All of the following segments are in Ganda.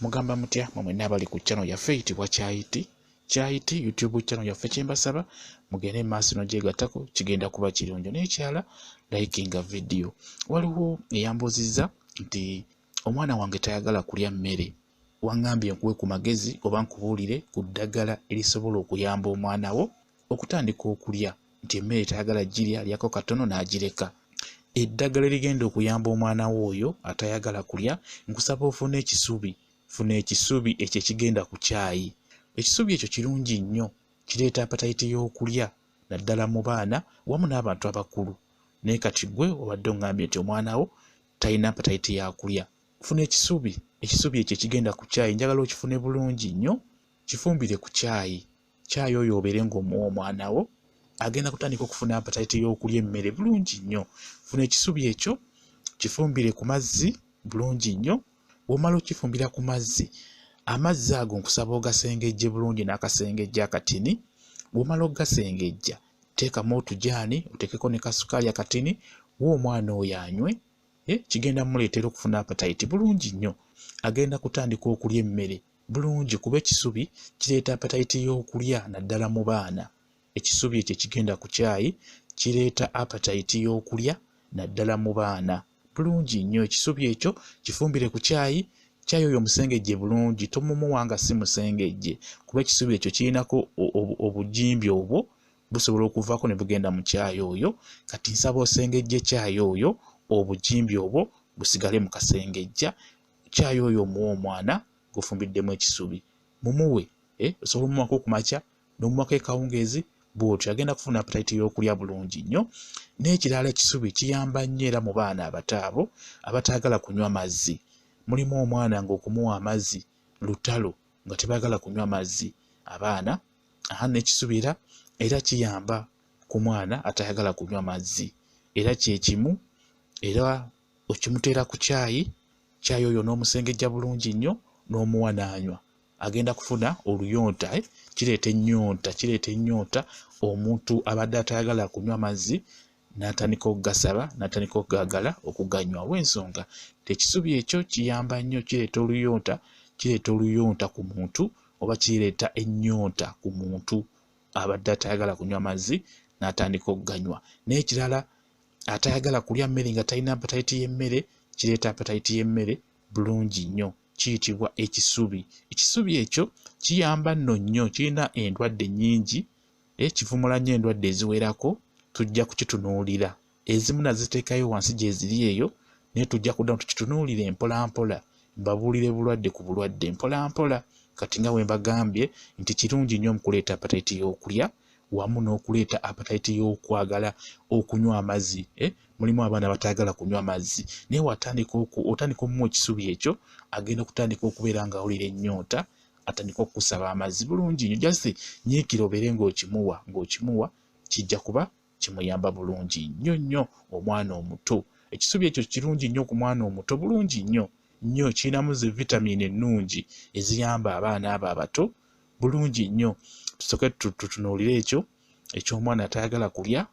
Mugamba mutya mwe mwenna abali ku channel yaffe eyitibwa Kyayiti Kyayiti YouTube channel yaffe? Kyembasaba mugende mu maaso n'ogyegattako, kigenda kuba kirungi. N'ekyala likinga video. Waliwo eyambuuzizza nti omwana wange tayagala kulya mmere, waŋŋambye nkuwe ku magezi oba nkubuulire ku ddagala erisobola okuyamba omwana wo okutandika okulya, nti emmere tayagala girya, alyako katono n'agireka. Eddagala erigenda okuyamba omwana wo oyo atayagala kulya, nkusaba ofune ekisubi. Funa ekisubi ekyo ekigenda ku kyayi. Ekisubi ekyo kirungi nnyo, kireeta apatayiti y'okulya naddala mu baana wamu n'abantu abakulu. Naye kati ggwe obadde oŋŋambye nti omwana wo talina apatayiti ya kulya. Funa ekisubi, ekisubi ekyo ekigenda ku kyayi, njagala okifune bulungi nnyo, kifumbire ku kyayi. Kyayi oyo obeere ng'omuwa omwana wo, agenda kutandika okufuna apatayiti y'okulya emmere bulungi nnyo. Funa ekisubi ekyo, kifumbire ku mazzi bulungi nnyo. Bw'omala okukifumbira ku mazzi, amazzi ago nkusaba ogasengejje bulungi n'akasengejja akatini. Bw'omala okugasengejja, teekamu otujaani, oteekeko ne kasukaali akatini, wa omwana oyo anywe. Kigenda mmuleetera okufuna apatayiti bulungi nnyo. Agenda kutandika okulya emmere bulungi kuba ekisubi kireeta apatayiti y'okulya naddala mu baana. Ekisubi ekyo ekigenda ku kyayi kireeta apatayiti y'okulya naddala mu baana bulungi nnyo. Ekisubi ekyo kifumbire ku kyayi, kyayi oyo omusengejje bulungi, tomumuwa nga si musengejje kuba ekisubi ekyo kirinako obugimbi obwo busobola okuvaako ne bugenda mu kyayi oyo. Kati nsaba osengejje kyayi oyo, obugimbi obwo busigale mu kasengejja. Kyayi oyo omuwe omwana gw'ofumbiddemu ekisubi, mumuwe, osobola omumuwako ku makya n'omuwako ekawungeezi, bw'otyo agenda kufuna appetite y'okulya bulungi nnyo. N'ekirala, ekisubi kiyamba nnyo era mu baana abato abo abataagala kunywa mazzi. Mulimu omwana ng'okumuwa amazzi lutalo, nga tebaagala kunywa mazzi abaana. Aha, n'ekisubi era kiyamba ku mwana atayagala kunywa mazzi, era kye kimu, era okimuteera ku kyayi, kyayi oyo n'omusengejja bulungi nnyo n'omuwa n'anywa, agenda kufuna oluyonta. Kireeta ennyonta, kireeta ennyonta. Omuntu abadde atayagala kunywa mazzi n'atandika okugasaba, n'atandika okugaagala okuganywa, olw'ensonga ekisubi ekyo kiyamba nnyo, kireeta oluyonta, kireeta oluyonta ku muntu oba kireeta ennyonta ku muntu abadde atayagala kunywa mazzi n'atandika okuganywa. N'ekirala, atayagala kulya mmere nga talina appetite y'emmere, kireeta appetite y'emmere bulungi nnyo. Kiyitibwa ekisubi. Ekisubi ekyo kiyamba nno nnyo, kirina endwadde nnyingi, kivumula nnyo endwadde eziwerako. Tujja kukitunuulira, ezimu naziteekayo wansi gye ziri eyo, naye tujja kuddamu tukitunuulire mpola mpola, mbabuulire bulwadde ku bulwadde mpola mpola. Kati nga bwe mbagambye nti kirungi nnyo mu kuleeta appetite y'okulya wamu n'okuleeta appetite y'okwagala okunywa amazzi. Mulimu abaana abataagala kunywa mazzi, naye watandika otandika omuwa ekisubi ekyo, agenda okutandika okubeera ng'awulira ennyonta, atandika okukusaba amazzi bulungi nnyo. Just nyiikira obeere ng'okimuwa, ng'okimuwa, kijja kuba kimuyamba bulungi nnyo nnyo omwana omuto. Ekisubi ekyo kirungi nnyo ku mwana omuto, bulungi nnyo nnyo, kirinamu zi vitamini ennungi eziyamba abaana abo abato bulungi nnyo. Tusooke tutunuulire ekyo eky'omwana atayagala kulya.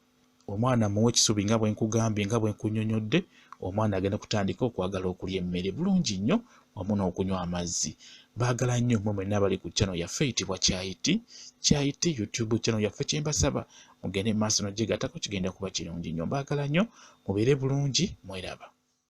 Omwana muwe ekisubi nga bwe nkugambye, nga bwe nkunnyonnyodde, omwana agenda kutandika okwagala okulya emmere bulungi nnyo wamu n'okunywa amazzi. Baagala nnyo mmwe mwenna abali ku channel yaffe eyitibwa Kyayiti Kyayiti YouTube channel yaffe. Kyembasaba mugende mu maaso n'ogyegattako, kigenda kuba kirungi nnyo. Mbaagala nnyo, mubeere bulungi, mweraba.